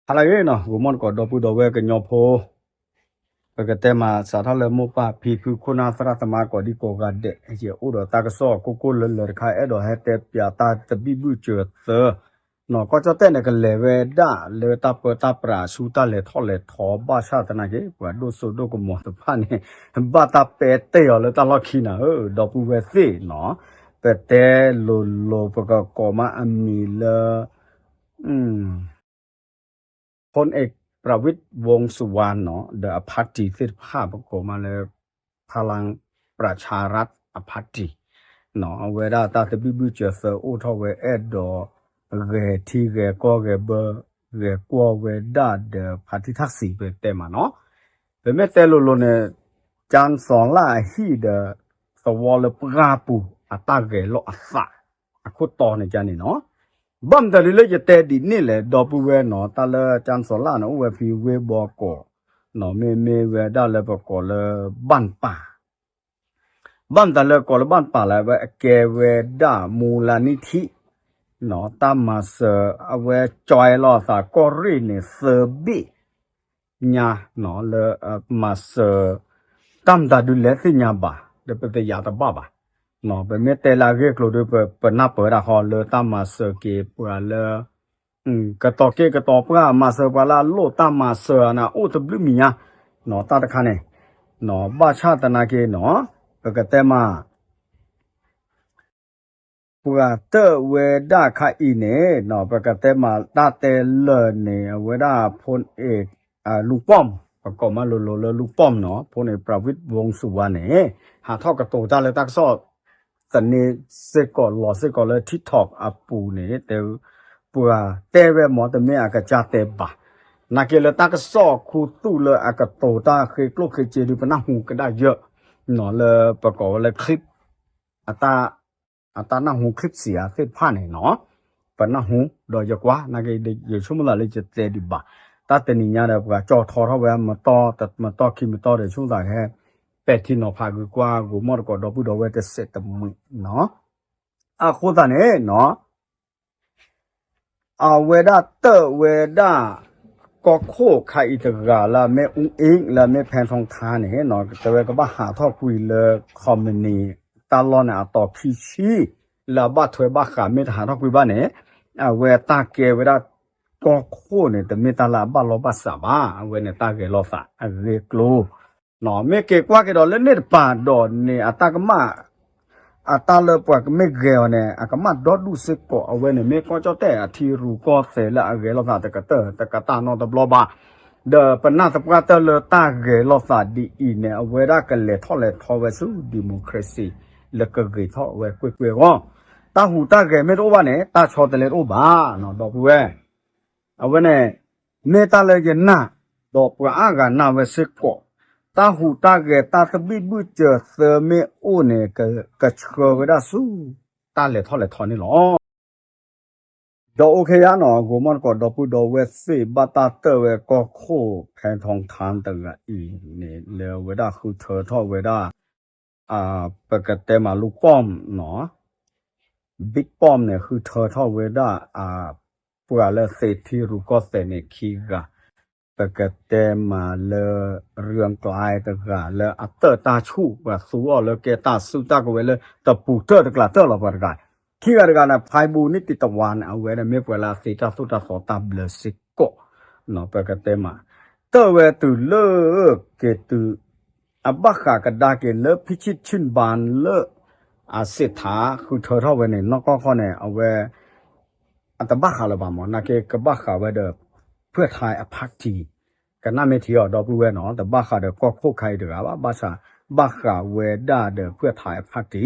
ဟါလၢအဂ့ၤနီၤ, ဂိၤမီၢ်တကိး ဒီပုၢ်ဒီဝဲၢ်ကညီဖိ, ပကတဲမၤစးထီၣ်လၢမိၢ်ပၢ်ဖံဖု ခိၣ်နၢ်သရၣ်သမါ ကိးဒံကိးဂၤဒဲး, ယအိၣ်ဒီးတၢ်ကစီၣ်ကိၢ်ကိၢ်လၢလၢတခါ အဲၣ်ဒိးဟဲတဲပၠးတၢ်သဘံၣ်ဘုၣ်စၢၤသၢ နီၤ, ကီၢ်ကၠီၣ်တဲၣ်န့ၣ် ကလဲၤဝဲဒၣ်လၢတၢ်ပၢတၢ်ပြးဆူတၢ်လဲၤထီၣ်လဲၤထီ ဘၣ်ဆၣ်သနာ်က့ ပှၤဒိၣ်စိဒိၣ်ကမီၤတဖၣ်န့ၣ် ဘၣ်တၢ်ပဲာ်တဲာ်အီၤလၢတၢ်လီၢ်ခံနၤဧၢ, ဒီပုၢ်ဝဲၢ်သ့ၣ်နီၤ, ပတဲလိၤလိၤ ပကကိးမးအမံၤလၢ ဖိၣ်အ့ၣ် ပြးဝံး ဝူင်းစူဝါ နီၤ, ဒီးအ party သ့ၣ်တဖၣ် ပကိးမးလၢ ဖလၢၣ်ပြၣ်ဆၣ်ရၣ် အ party နီၤ, အဝဲဒၣ်တၢ်သဘံၣ်ဘုၣ်စၢၤသၢအိၣ်ထီၣ်ဝဲ အဲၣ်ဒိး ဂဲၤထံဂဲၤကီၢ်ဂဲၤဘၢ ဂဲၤကွီၢ်ဝဲဒၣ်ဒီး ဖါတံၢ်ထၣ်စံး ပတဲမးနီၤ, ပမ့ၢ်တဲလိၤလိၤန့ၣ် ကၠၢ်စီၤလၣ်အဟံၣ်ဒီး သဝီလၢပှၢ်ပူၤ အတၢ်ဂဲၤလိာ်အသး အခိၣ်တီန့ၣ်ကန့ၣ်နီၤ, ဘၣ်မတၤဒ်လၢယတဲဒ်န့ၣ်လဲၣ် ဒီပုၢ်ဝဲၢ်နီၤ, တၢ်လၢကၠၢ်စီၤလၣ်န့ၣ် အိၣ်ဝဲဖဲဝ့ၢ်ဘီကီး နီၤ, မ့မ့ၢ်ဝဲဒၣ်လၢပကိးလၢ ဘၣ်ပၢ် ဘၣ်မတၤလၢကိးလၢဘၣ်ပၢ်လဲၣ်, အဝဲအကဲဝဲဒၣ်မူလနံၣ်ထံၣ် နီၤ, တၢ်မၤစၢၤ အဝဲကၠွဲလိာ်သးကီၢ်ရ့ၣ်န့ၣ် သၢဘ့ၣ်ညါ နီၤ, လၢမၤစၢၤ တၢ်မတၤဒုးလဲၣ်သ့ၣ်ညါဘၣ်, ဒီးပသ့ၣ်ညါတဘၣ်ဘၣ်, နီၤ, ပမ့ၢ်တဲလၢအဂ့ၢ်အကျိၤဒီး ပနၢ်ပၢၢ်ဒၣ်ဃီလၢတၢ်မၤစၢၤက့ၤပှၤလၢ ကတီၤက့ၤကတီၤပှၢ် မၤစၢၤပှၤလၢအလိၣ်တၢ်မၤစၢၤန့ၣ် အိၣ်တဘျုးမံၤညါ, နီၤ, တၢ်တခါန့ၣ်, နီၤ, ဘၣ်ဆၣ်သနာ်က့နီၤ, ပကတဲမး ပှၤတၢၣ်ဝဲဒၣ်ခါအံၤန့ၣ် နီၤ, ပကတဲမးတၢ်တဲလၢာ်န့ၣ် အဝဲဒၣ်ဖိၣ်အ့ၣ် လူၤပီၣ်, ပကိးမးလိၤလိၤလၢလူၤပီၣ်နီၤ, ဖိၣ်အ့ၣ် ပြးဝံး ဝူင်းစူဝါ န့ၣ် ဟးထီၣ်ကတိၤတၢ်လၢတၢ်ကစီၣ် သန့စ့ၢ်ကီးလီၤစ့ၢ်ကီးလၢ TikTok အပူၤန့ၣ် တဲ ပှၤတဲဝဲမ့ၢ် တမ့ၢ်အကစၢ်တဲဘၣ်, နာ်က့လၢတၢ်ကစီၣ်ခူသူၣ်လၢအကတိၤတၢ်ဃ့ကျိၣ်ဃ့စ့ဒီး ပနၢ်ဟူကဒါယၢ် နီၤ, လၢပကိးဝဲလၢ clip အတၢ် အတၢ်နၢ်ဟူ clip စံးအါသ့ၣ်တဖၣ်န့ၣ်နီၤ, ပနၢ်ဟူ ဒီးယကွၢ် နာ်က့ ယဆိကမိၣ်သးလၢယတဲဒံးဘၣ်, တၢ်တနံၤညါဒီး ပှၤကၠီထီထီၣ်ဝဲ မတီၢ် မတီၢ်ခံမတီၢ်ဒီး ဆိကမိၣ်သးဟဲ ပဲာ်ထံနီၤဖးဂ့ၤကွၢ် ဂိၤမီၢ်တကိး ဒီပုၢ်ဒီဝဲၢ်တစဲးတမှံၤနီၤ, အဃိသတးန့ၣ်နီၤ အဝဲဒၣ်တၢၣ်ဝဲဒၣ် ကီၢ်ခိၣ်ခါအံၤတဂၤလၢအမ့ၢ်အူအ့ၣ် လၢအမ့ၢ်ဖဲထီထါန့ၣ်နီၤ, တဲဝဲကဘၣ်ဟးထီၣ်ကွံာ်လၢ ခီမနံၤ တၢ်လီၢ်န့ၣ်အတီၤခံဆံ လၢအဘၣ်ထွဲဘၣ်ဃး မ့ၢ်တဟးထီၣ်ကွံာ်ဘၣ်န့ၣ် အဝဲတၢ်ကဲဝဲဒၣ် ကီၢ်ခိၣ်န့ၣ် တမ့ၢ်တၢ်လၢအဘၣ်လီၢ်ဘၣ်စးဘၣ်, အဝဲန့ၣ်တၢ်ဂဲၤလိာ်သးအဂ့ၢ်အကျိၤ မ့ၢ်က့ၤကွၢ်က့ၤဒီးလၢန့ၣ်တပၤဒီးန့ၣ် အတၢ်ကမၣ် အတၢ်လၢပှၤကမ့ၢ်ဂဲၤအီၤန့ၣ် အကမၣ်ဒီဒူၣ်စ့ၢ်ကီး, အဝဲန့ၣ်မ့ၢ်ကီၢ်ကၠီၣ်တဲၣ်အထံရူၢ်ကီၢ်သဲးလၢအဂဲၤလိာ်သးတကတၢၢ် တကတၢၢ်နီတဘျီဘၣ်, ဒီးပနၢ်သပှၢ်တၢၢ်လၢတၢ်ဂဲၤလိာ်သးဒ်အံၤန့ၣ် အဝဲဒၣ်ကလဲၤထီၣ်လဲၤထီဝဲဆူ democracy လၢကဂ့ၤထီၣ်ဝဲကွ့ၢ်ကွ့ၢ်အဂီၢ်, တၢ်ဟူးတၢ်ဂဲၤမ့ၢ်တအိၣ်ဘၣ်န့ၣ် တၢ်ဆီတလဲတအိၣ်ဘၣ်, ဒီပုၢ်ဝဲၢ် အဝဲန့ၣ် မ့ၢ်တၢ်လၢယနာ် ဒီးပှၤအါဂၤနာ်ဝဲစ့ၢ်ကီး, တၢ်ဟူးတၢ်ဂဲၤတၢ်သဘံၣ်ဘုၣ်စၢၤသၢမ့ၢ်အိၣ်န့ၣ် ကဆှၢဝဲဒၣ်ဆူ တၢ်လဲၤထီၣ်လဲၤထီန့ၣ်လီၤ. ဒီးအိၣ်ခ့ယါနီၤ ဂိၤမီၢ်တကိး ဒီပုၢ်ဒီဝဲၢ်သ့ၣ် ဘၣ်တၢ်တၢၣ်ဝဲကီၢ်ခိၣ်ဖဲထီထါတဂၤအံၤန့ၣ် လၢအဝဲဒၣ်ဃုထၢထီၣ်ဝဲဒၣ် ပကတဲမးလူၤပီၣ်နီၤ ဘံၣ်ပီၣ်န့ၣ် ဃုထၢထီၣ်ဝဲဒၣ် ပှၤလၢသ့ၣ်ထံရူၢ်ကီၢ်သဲးန့ၣ်ခံဂၤ, ပကတဲမးလၢ ရၢၢ်ကျါတဂၤ လၢအတၢၣ်တၢ်ဆူၣ် ပှၤသူအီၤလၢကဲတၢ်စုတၢ်ကဝဲၤလၢတပူၤတၢၣ်တကျးတၢၣ်လီၤ ပှၤတဂၤ, ခံဂၤတဂၤန့ၣ် ဖဲဘူနံၣ်တံၢ်တဝါန့ၣ် အဝဲဒၣ်မ့ၢ်ပှၤလၢအသ့တၢ်သိၣ်တၢ်သီတၢ်ဘျၢစ့ၢ်ကီး, ပကတဲမး တၢၣ်ဝဲတုၤလၢက့ၤတုၤ အဘၣ်ဃးကဒါက့ၤလၢ ဖံဆံၣ်ဆံၣ်ဘၣ်လၢ အစ့းထးဃုထၢထီၣ်ဝဲန့ၣ် နီၢ်ကီၢ်ခီန့ၣ် အဝဲ အတဘၣ်ဃးလၢၤဘၣ်မး နာ်က့ကဘၣ်ဃးဝဲဒီး ဖုၣ်ထါအ party, ကနၣ်မ့ၢ်ထံအီၤ ဒီပုၢ်ဝဲၢ်နီၤ တဘၣ်ဃးဒီးကီၢ်ခိၣ်ခါအံၤတဂၤဘၣ် ဘၣ်ဆၣ် ဘၣ်ဃးဝဲဒၣ်ဒီးဖုၣ်ထါအ party,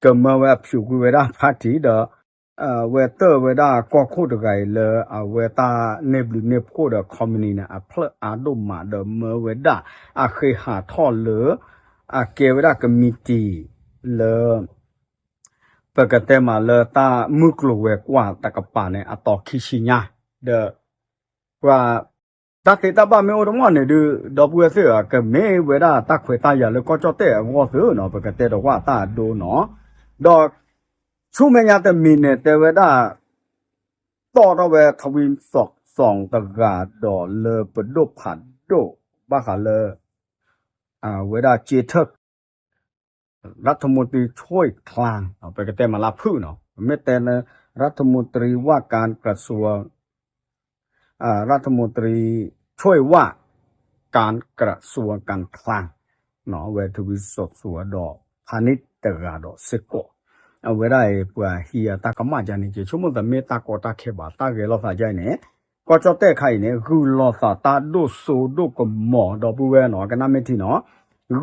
ကမၢဝဲအဖၠူးကွံာ်ဝဲဒၣ် party ဒီး အဝဲတၢၣ်ဝဲဒၣ်ကီၢ်ခိၣ်တဂၤအံၤလၢအဝဲတၢ်နဲၣ်ဘျုးနဲၣ်ဖှိၣ်ဒီး company န့ၣ် အဖျၢၣ်အါဒိၣ်မးဒီးမၢဝဲဒၣ် အဃ့ဟးထီၣ်လၢ အကဲဝဲဒၣ် committee လၢ ပကတဲမးလၢတၢ်မုၢ်ကျိၤဝဲၤကွာ်တကပၤန့ၣ် အတီၤခံဆံညါ, ဒီး ပှၤ တၢ်သ့တၢ်ဘၣ်မ့ၢ်အိၣ်တမီၢ်န့ၣ်ဒုး ဒီပုၢ်ဝဲၢ်သ့ၣ်ဧၢ ကမ့ၢ်ဝဲဒၣ်တၢ်ခွဲးတၢ်ယာ်လၢကီၢ်ကၠီၣ်တဲၣ်အဂီၢ်သုနီၤ ပကတဲဒီးကွၢ်တၢ်အဒိနီၤ, ဒီး ဆူမဲာ်ညါတမံၤန့ၣ် တဲဝဲဒၣ် တီၣ်ထီၣ်ဝဲ ထဝံသီး စီၤတဂၤဒီးလၢပဒိၣ်ဖးဒိၣ် ဘၣ်ဃးလၢ အဝဲဒၣ် เจเทิด รัฐมนตรีช่วยคลัง ပကတဲမးလၢဖုၣ်နီၤ ပမ့ၢ်တဲလၢ รัฐมนตรีว่าการกระทรวง อ่ารัฐมนตรีช่วยว่าการกระทรวงการคลัง အဝဲထဝံစီၤစူၤဒီး พาณิชย์ တဂၤဒီးစ့ၢ်ကီး အဝဲဒၣ်အံၤ ပှၤဟံးအတၢ်ကမၣ်ယါန့ၣ် က့ဆိကမိၣ်သးမ့ၢ်တၢ်ကီတၢ်ခဲဘၣ် တၢ်ဂဲၤလိာ်သးယါအံၤန့ၣ် ကီၢ်ကၠီၣ်တဲၣ်ခါအံၤန့ၣ် ဂုာ်လီၤသးတၢ်ဒိၣ်စိဒိၣ်ကမီၤ ဒီပုၢ်ဝဲၢ်နီၤ ကနၣ်မ့ၢ်ထံနီၤ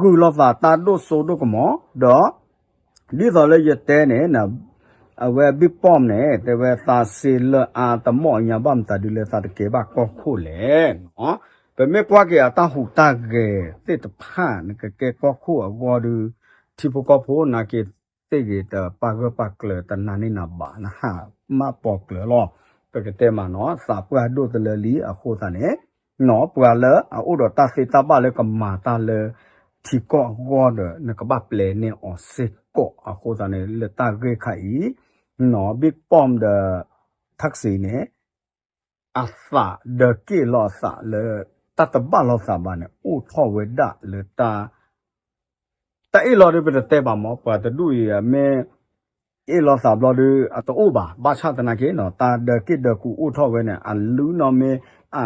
ဂုာ်လီၤသးတၢ်ဒိၣ်စိဒိၣ်ကမီၤ ဒီး ဒ်သိးလၢယတဲန့ၣ် အဝဲ Big Pom န့ၣ် တဲဝဲသးစ့လၢအါတမီၢ်အညါ ဘၣ်မတၤဒုးလၢသးတကဲဘၣ်ကီၢ်ခိၣ်လဲၣ်နီၤ ပမ့ၢ်ကွၢ်က့ၤအတၢ်ဟူးတၢ်ဂဲၤသ့ၣ်တဖၣ် နကကဲကီၢ်ခိၣ်အဂီၢ်ဒီး ထံဖိကီၢ်ဖိနာ်က့ၤသ့ၣ်ဂ့ၤ တပာ်ဂၢၢ်ပာ်ကျၢၤ တနာ်န့ၢ်နၤဘၣ် နဟးမၢ်ပီၤကျၢၤလီၤ ပကတဲမးနီၤ သးပှၢ်ဒိၣ်တလၢလံအဃိသတးန့ၣ် နီၤ ပှၤလၢအအိၣ်ဒီးတၢ်သ့တၢ်ဘၣ်လၢကမၤတၢ်လၢ ထံကီၢ်အဂီၢ်ဒီး နကဘၣ်ပျဲန့ၢ်အီၤစ့ၢ်ကီးအဃိသတးန့ၣ် လၢတၢ်ဂ့ၢ်ခါအံၤ နီၤ Big Pom ဒီး Thaksin န့ၣ် အသးဒီးက့ၣ်လီၤအသးလၢ တၢ်တဘၣ်လိာ်သးဘၣ်န့ၣ် အိၣ်ထီၣ်ဝဲဒၣ်လၢတၢ် တၢ်အ့ၣ်လိာ်ဒုးပတတဲဘၣ်မး ပှၤတဒူၣ်အံၤ မ့ၢ်အ့ၣ်လိာ်သးဘျီဒုး အတအိၣ်ဘၣ် ဘၣ်ဆၣ်သနာ်က့နီၤ တၢ်ဒၢက့ၣ်ဒၢကူအိၣ်ထီၣ်ဝဲန့ၣ် အလုၢ်နီၢ်မ့ၢ် အ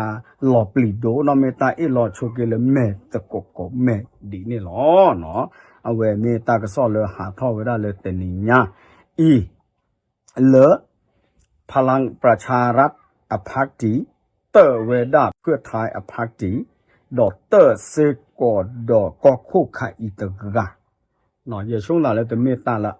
လီၤပျံၤဒိၣ်နီၢ်မ့ၢ် တၢ်အ့ၣ်လိာ်ဆိးက့လၢမဲာ်သကိးကိးမဲာ်ဒ်န့ၣ်လီၤ. အဝဲမ့ၢ်တၢ်ကစီၣ်လၢဟးထီၣ်ဝဲဒၣ်လၢတနံၤညါ အံၤ လၢ พลังประชารัฐ အ party တၢၣ်ဝဲဒၣ် เพื่อไทย အ party ဒီးတၢၣ်စ့ၢ်ကီးဒီးကီၢ်ခိၣ်ခါအံၤတဂၤ ယဆိကမိၣ်လၢတမ့ၢ်တၢ်လၢ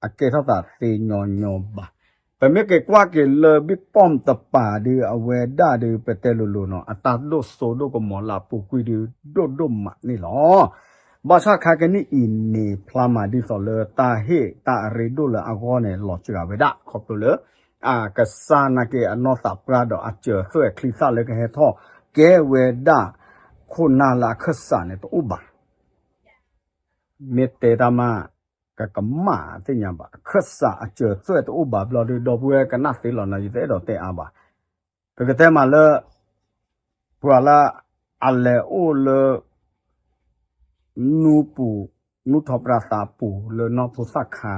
အကဲထီၣ်သးသ့ညီညီဘၣ်. ပမ့ၢ်က့ၤကွၢ်က့ၤလၢ Big Pom တပၤဒုး အဝဲဒၣ်ဒုး ပတဲလိၤလိၤနီၤ အတၢ်ဒိၣ်စိဒိၣ်ကမီၤလၢအပူၤကွံာ်ဒုး ဒိၣ်ဒိၣ်မးန့ၣ်လီၤ. ဘၣ်ဆၣ်ခါကနံၣ်အံၤန့ၣ် ဖျါမးဒ်သိးလၢတၢ်ဟ့ၣ်တၢ်အရ့ဒိၣ်လၢအဂီၢ်န့ၣ် လီၤစှၤဝဲဒၣ် ခီဖျိလၢ အကစၢ်နာ်က့ၤအနီၢ်သးပှၢ်ဒီးအစၢၤသွဲၣ်အချံသၣ်လၢကဟဲထီၣ် ကဲဝဲဒၣ် ခိၣ်နၢ်လၢအခၢၣ်စးန့ၣ်တအိၣ်ဘၣ် မ့ၢ်တဲတၢ်မး ကကမၣ်သ့ၣ်ညါဘၣ် အခၢၣ်စးအစၢၤသွဲၣ်တအိၣ်ဘၣ်ဘျီဒုး ဒီပုၢ်ဝဲၢ်ကနၣ်သ့လီၤနီၤ ယတအဲၣ်ဒိးတဲအါဘၣ်. ပကတဲမးလၢ ပှၤလၢ အလဲၤအိၣ်လၢ နူပူၤ နူထီၣ်ပြသးပူၤလၢနီၢ်ဖိသၣ်ခါ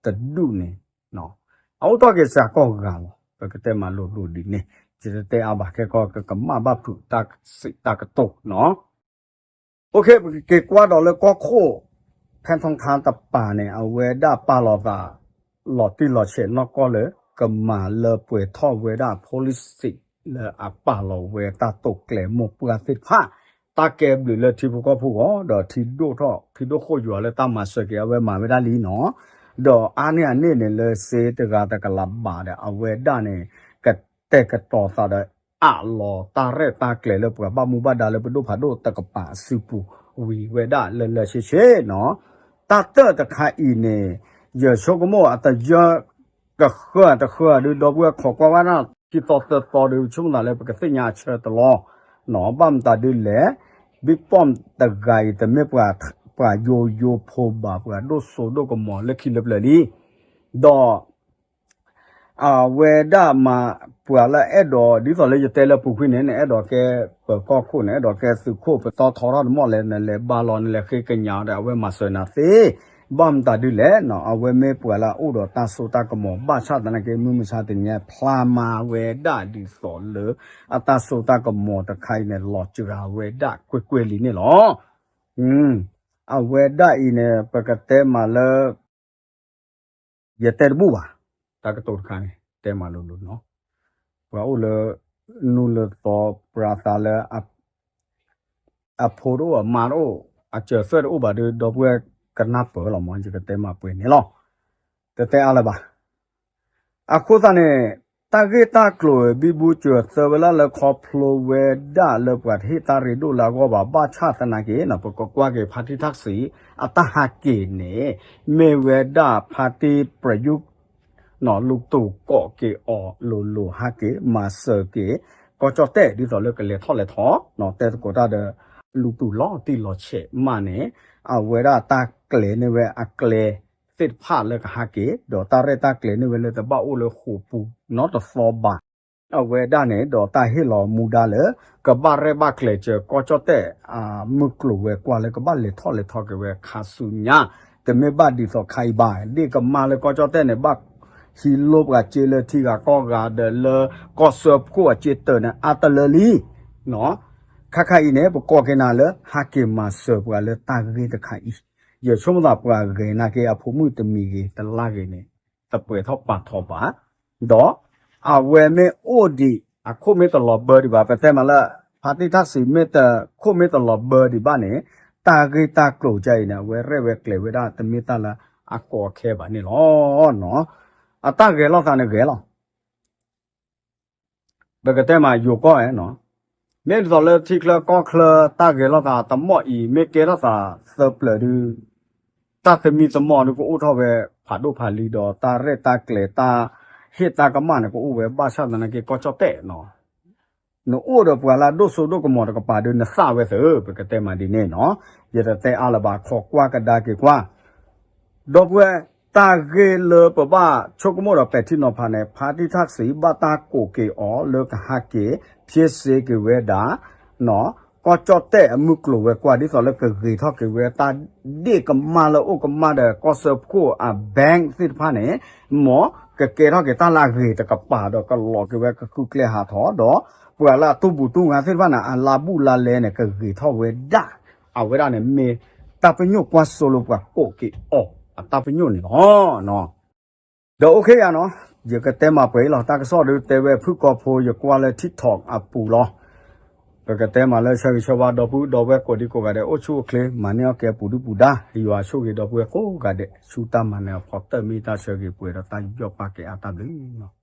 တဒူၣ်န့ၣ် အအိၣ်ထီၣ်က့ၤစှၤကီၢ်ဂၤလီၤ. ပကတဲမးလိၤလိၤဒ်န့ၣ် ယတတဲအါဘၣ်ခဲကီ ကကမၣ်ဘၣ်ဖုးတၢ်စံးတၢ်ကတိၤနီၤ ပကက့ၤကွၢ်ဒီးလၢကီၢ်ခိၣ် ဖဲထီခါတပၤန့ၣ် အဝဲဒၣ်ပာ်လီၤသး လီၤတံၢ်လီၤဆဲးနီၢ်ကီၢ်လၢ ကမၤလၢပှဲၤထီၣ်ဝဲဒၣ် policy လၢအပာ်လီၤဝဲတၢ်တိာ်ကျဲၤမိၢ်ပှၢ်သ့ၣ်တဖၣ် တၢ်ကဲဘျုးလၢထံဖိကီၢ်ဖိဂီၢ် ဒီးထံဒိၣ်ထီၣ် ထံဒိၣ်ဃိၣ်ယွၤလၢတၢ်မၤစၢၤက့ၤအဝဲမၤဝဲဒၣ်လံနီၤ ဒီးအါန့ၢ်အန့ၣ်န့ၣ်လၢစ့တဂၤတကလးဘးဒီး အဝဲဒၣ်န့ၣ် ကတဲာ်ကတီၤသးဒီး အးလီၤတၢ်ရဲၣ်တၢ်ကျဲၤလၢပှၤဘၣ်မူဘၣ်ဒါလၢပဒိၣ်ဖးဒိၣ်တကပၤအစုပူၤဝံၤဝဲဒၣ်လၢလၢဆ့ဆ့နီၤ တၢ်တၢၣ်တခါအံၤန့ၣ် ယဆိကမိၣ်အတယၢ ကဃၢၤတဃၢၤဒုး ဒီပုၢ်ဝဲၢ်ခိးကွၢ်ဝဲဒၣ် ခံသီသၢသီဒုး ဆိကမိၣ်သးလၢပကသ့ၣ်ညါအဆၢတလီၢ်နီၤ ဘၣ်မတၤဒုးလဲၣ် Big Pom တဂၤအံၤ တမ့ၢ်ပှၤယိယိဖိဘၣ် ပှၤဒိၣ်စိဒိၣ်ကမီၤလၢခံလၢပျၢၤလံ ဒီး အဝဲဒၣ်မၤ ပှၤလၢအဲၣ်ဒိး ဒ်သိးလၢယတဲလၢပူၤကွံာ်န့ၣ် နအဲၣ်ဒိးကဲပၢၤကီၢ်ခိၣ်န့ၣ် အဲၣ်ဒိးကဲသုးခိၣ် ပတီၢ်ထီထီၣ်တမီၢ်လဲၣ် နလဲၤဘါလီၤ နလဲၤဃ့ကညးဒီး အဝဲမၤစၢၤနၤသ့ ဘၣ်မတၤဒုးလဲၣ်နီၤ အဝဲမ့ၢ်ပှၤလၢအအိၣ်ဒီးတၢ်စိတၢ်ကမီၤ ဘၣ်ဆၣ်သနာ်က့ မုၢ်မဆါတနံၤညါဖျါမၤဝဲဒၣ်ဒ်သိးလၢ အတၢ်စိတၢ်ကမီၤတခါအံၤန့ၣ် လီၤစှၤဝဲဒၣ်ကွ့ၢ်ကွ့ၢ်လံန့ၣ်လီၤ. အဝဲဒၣ်အံၤန့ၣ် ပကတဲမးလၢ ယတဲတဘူၣ်ဘၣ်, တၢ်ကတိၤတခါန့ၣ် တဲမးလိၤလိၤနီၤ, ပှၤအိၣ်လၢ နူလၢသီပြၤသးလၢ အဖိတအိၣ်အမါတအိၣ် အစၢၤသွဲၣ်တအိၣ်ဘၣ်ဒီး ဒီပုၢ်ဝဲၢ်ကနၢ်ပၢၢ်လီၤမး ယကတဲမးပှဲၤန့ၣ်လီၤ. တတဲအါလၢၤဘၣ်. အဃိသတးန့ၣ် တၢ်ဂ့ၢ်တၢ်ကျိၤဘံဘူစၢၤသၢဝဲလၢ်လၢခီဖျိဝဲဒၣ်လၢပှၤတဟ့ၣ်တၢ်ရ့ဒိၣ်လၢအဂီၢ်ဘၣ် ဘၣ်ဆၣ်သနာ်က့ ပကကွၢ်က့ၤဖါတံၢ်ထၣ်စံး အတၢ်ဟးက့ၤန့ၣ် မ့ၢ်ဝဲဒၣ်ဖါတံၢ်ပြယူၣ် လူၤတူာ်ကိးက့ၤအီၤလိၤလိၤဟးက့ၤ မၤစၢၤက့ၤ ကီၢ်ကၠီၣ်တဲၣ်ဒ်သိးလၢကလဲၤထီၣ်လဲၤထီ တဲသကိးတၢ်ဒီး လူၤတူာ်လီၤတံၢ်လီၤဆဲးမးန့ၣ် အဝဲဒၣ်တၢ်ကျဲၤန့ၢ်ဝဲအကျဲသ့ၣ်တဖၣ်လၢကဟးက့ၤ ဒီးတၢ်ရဲၣ်တၢ်ကျဲၤန့ၢ်ဝဲလၢတဘၣ်အိၣ်လၢဃိာ်ပူၤနီတသီဘၣ်. အဝဲဒၣ်န့ၣ် ဒီးတၢ်ဟ့ၣ်လီၤမူဒါလၢ ကဘၣ်ရဲၣ်ဘၣ်ကျဲၤစၢၤ ကီၢ်ကၠီၣ်တဲၣ် မုၢ်ကျိၤဝဲၤကွာ်လၢကဘၣ်လဲၤထီၣ်လဲၤထီက့ၤဝဲခါဆူညါ, တမ့ၢ်ဘၣ်ဒ်သိးခါအံၤဘၣ်, ဒ့ၣ်ကမၢ်လၢကီၢ်ကၠီၣ်တဲၣ်န့ၣ် ဘၣ်ဟံးလိပှၤစ့လၢထံဂၤကီၢ်ဂၤဒီးလၢကီၢ်စၢဖှိၣ်အစ့တၢးန့ၣ် အါတလၢလံ ခါခါအံၤန့ၣ် ပကိးက့ၤနၤလၢ ဟးက့ၤမၤစၢၤပှၤလၢတၢ်ဂ့ၢ်တခါအံၤ, ယဆိကမိၣ်သးပှၤဂဲၤနာ်က့ အဖိမုၣ်တမံၤဂ့ၤ တလါဂ့ၤန့ၣ် တပှဲၤထီၣ်ပာ်ထီၣ်ဘၣ်, ဒီးအဝဲမ့ၢ်အိၣ်ဒံး အခိၣ်မ့ၢ်တလီၤဘၢဒံးဘၣ် ပတဲမးလၢ ဖါတံၢ်ထၣ်စံးမ့ၢ်တခိၣ်မ့ၢ်တလီၤဘၢဒံးဘၣ်န့ၣ် တၢ်ဂ့ၢ်တၢ်ကျိၤကါအံၤန့ၣ် အဝဲရဲၣ်ဝဲကျဲၤဝဲဒၣ်တမ့ၢ်တၢ်လၢအကီအခဲဘၣ်န့ၣ်လီၤ. အတၢ်ဂဲၤလိာ်သးန့ၣ်ဂဲၤလီၤ ပကတဲမးယိၤကီၢ်ဧါနီၤ, မ့ၢ်ဒ်သိးလၢထံချၢကီၢ်ချၢ တၢ်ဂဲၤလိာ်သးတမီၢ်အံၤ မ့ၢ်ကဲထီၣ်သးသၢပျၢၤဒုး တၢ်သမံသမိးဒုးကအိၣ်ထီၣ်ဝဲဖးဒိၣ်ဖးလံၤဒီး တၢ်ရဲၣ်တၢ်ကျဲၤ တၢ်ဟ့ၣ်တၢ်ကမၣ်န့ၣ် ကအိၣ်ဝဲဘၣ်ဆၣ်သနာ်က့ ကီၢ်ကၠီၣ်တဲၣ်နီၤ နအိၣ်ဒီးပှၤလၢအဒိၣ်စိဒိၣ်ကမီၤတကပၤဒုး နသၣ်ဝဲသ့ ပကတဲမးဒ်န့ၣ်နီၤ, ယတတဲအါလၢၤဘၣ် ခိးကွၢ်ကဒါက့ၤကွၢ် ဒီပုၢ်ဝဲၢ် တၢ်ဂ့ၢ်လၢပဘၣ်ဆိကမိၣ်ဒီးပဲာ်ထံနီၤဖးန့ၣ် ဖါတံၢ်ထၣ်စံး ဘၣ်တၢ်ကိးက့ၤအီၤလၢကဟးက့ၤ ဖျ့စ့က့ၤဝဲဒၣ် ကီၢ်ကၠီၣ်တဲၣ်အမုၢ်ကျိၤဝဲၤကွာ် ဒ်သိးလၢကဂ့ၤထီၣ်က့ၤဝဲတၢ်ဒ့ၣ်ကမၢ်လၢအိၣ်ကမၣ်ဒီး ကီၢ်စၢဖှိၣ်အ bank သ့ၣ်တဖၣ်န့ၣ် မ်ကကဲထီၣ်က့ၤတၢ်လၢအဂ့ၤတကပၤဒီးကလီၤက့ၤဝဲကခုၣ်ကျဲဟးထီၣ်ဒီး ပှၤလၢအတူၢ်ဘူးတူၢ်ငါသ့ၣ်တဖၣ်န့ၣ် အလါဘူးလါလဲန့ၣ် ကဂ့ၤထီၣ်ဝဲဒၣ် အဝဲဒၣ်န့ၣ်မ့ၢ် တၢ်ပညိၣ်ကွၢ်စိလၢပှၤကိးက့ၤအီၤအတၢ်ပညိၣ်န့ၣ်လီၤ. ဒီးအိၣ်ခ့ယၤနီၤ, ယကတဲမးပှဲၤအံၤလီၤ. တၢ်ကစီၣ်ဒုးတဲဝဲဖုၣ်ကိာ်ဖိ ယကွၢ်လၢ TikTok အပူၤလီၤ. ပကတဲမးလၢဆၢဂ့ၤဆၢဝါ ဒီပုၢ်ဒီဝဲၢ်ကိးဒံကိးဂၤဒဲး အိၣ်ဆူၣ်အိၣ်ချ့ မၤန့ၢ်အီၣ်ကဲပူၤဒုၣ်ပူၤဒါ ယွၤဆိၣ်ဂ့ၤဒီပုၢ်ဝဲၢ်ကိးဂၤဒဲး ဆူတၢ်မၤနၢၤအဖီတၢၢ် မ့ၢ်တၢ်ဆၢဂ့ၤပှဲၤဒီးတၢ်ယူးယီၣ်ပာ်ကဲအါတၢ်ဘျုးလီၤ.